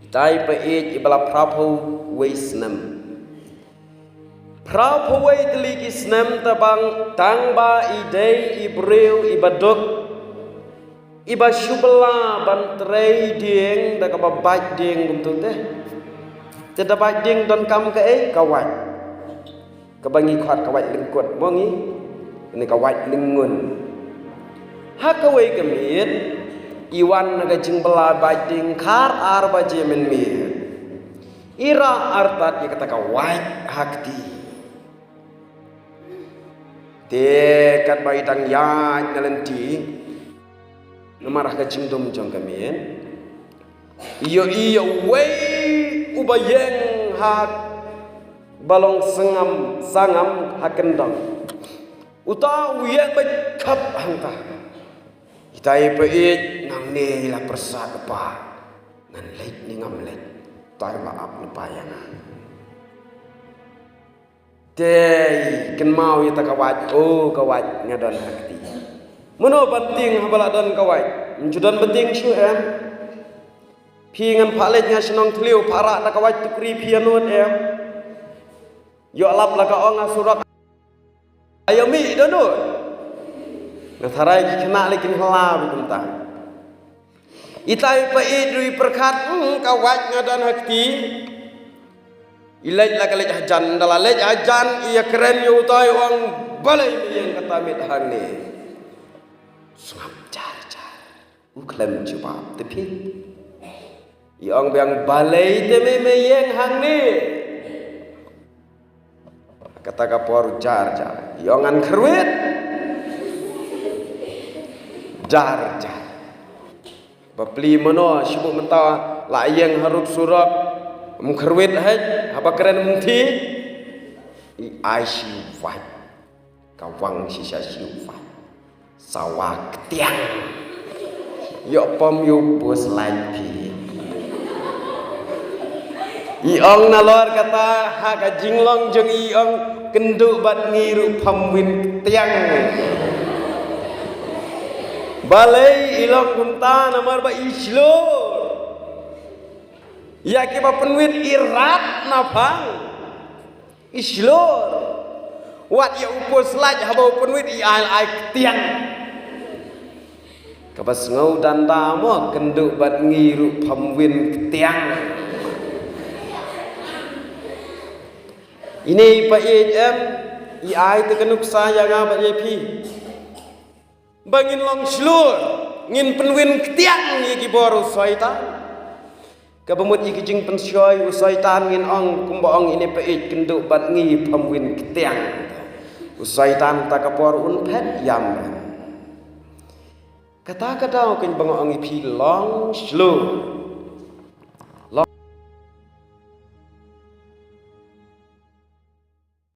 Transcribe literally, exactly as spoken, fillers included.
Itai paid iba la phra phew wei snem. Phra phew wei tylli ki snem tang ba i dei i briew iba duk, iba shu bylla ban trei dieng da kaba bait dieng kumtu te. Te da bait dieng donkam kaei? Ka wait. Kaba ngi khot ka wait lyngkut, mo ngi? Kane ka wait lyngngun. Ha kawei ka miet i wan na ka jingbylla bait dieng khar ar baje mynmiet. I rah artat ïa kata ka wait ha kti. Te katba i dang ïaid na lynti, namar ha ka jingdum jong ka miet, ïohi ïa uwei uba ïeng ha ba long sangam sangam ha kyndong. Uta u ïeng ba khap hangta. Itai paid nangne i la pyrshah, kpa, ngan leit ne ngam leit? Utai la ap lypa ïa nga. Te kynmaw ïa ta ka wait, o ka wait, nga don ha kti. Mano ban tieng haba la don ka wait? Ym ju don ba tieng shuh em? Phi ngan phah leit nga shnong thliew, phah rah da ka wait tukri, phi ïa nud em? Ïoh lap la ka ong ha surok. Ayo mi dono. Nga tharai ki khynnah lei kin hla ba kumta. Itai paid ruh i pyrkhat, hmm, ka wait nga don ha kti. I leit la ka leit hajan, da la leit hajan i ïa kren ïa utai, ong, balei me ïeng kata miet hangne? Sngap jar jar. U khlem jubab te phi. I ong biang, balei te me me ïeng hangne? Kata ka por jar jar i ong, ngan kyrwit. Jar jar. Bapli mano shu mynta la ïeng harud surok, ym kyrwit hei, haba kren mynthi. I ai shi wait. Ka wang shisha shi wait. Sawa ktiang. Ïoh pom ïoh pus lain phi. I ong nalor kata ha ka jinglong jong i, ong, kynduh bad ngi ruh pham win ktiang. Balei i long kumta? Namar ba i shlur ïa kiba pynwit, i rat na phang. I shlur. Wat ïa u pus lait, haba u pynwit i ai ai ktiang. Kaba sngew danda mo, kynduh bad ngi ruh pham win ktiang. Ine i paid em, i ai te ka nuksa ïa nga bad ïa phi. Ba ngin long shlur, ngin pynwin ktiang ïa ki bor u Soitan. Kaba mut ïa ki jingpynshoi u Soitan, ngin ong kumba ong ine paid, kynduh bad ngi pham win ktiang. U Soitan ta ka por un phet ïam. Kata ka daw kynba nga ong ïa phi, long shlur.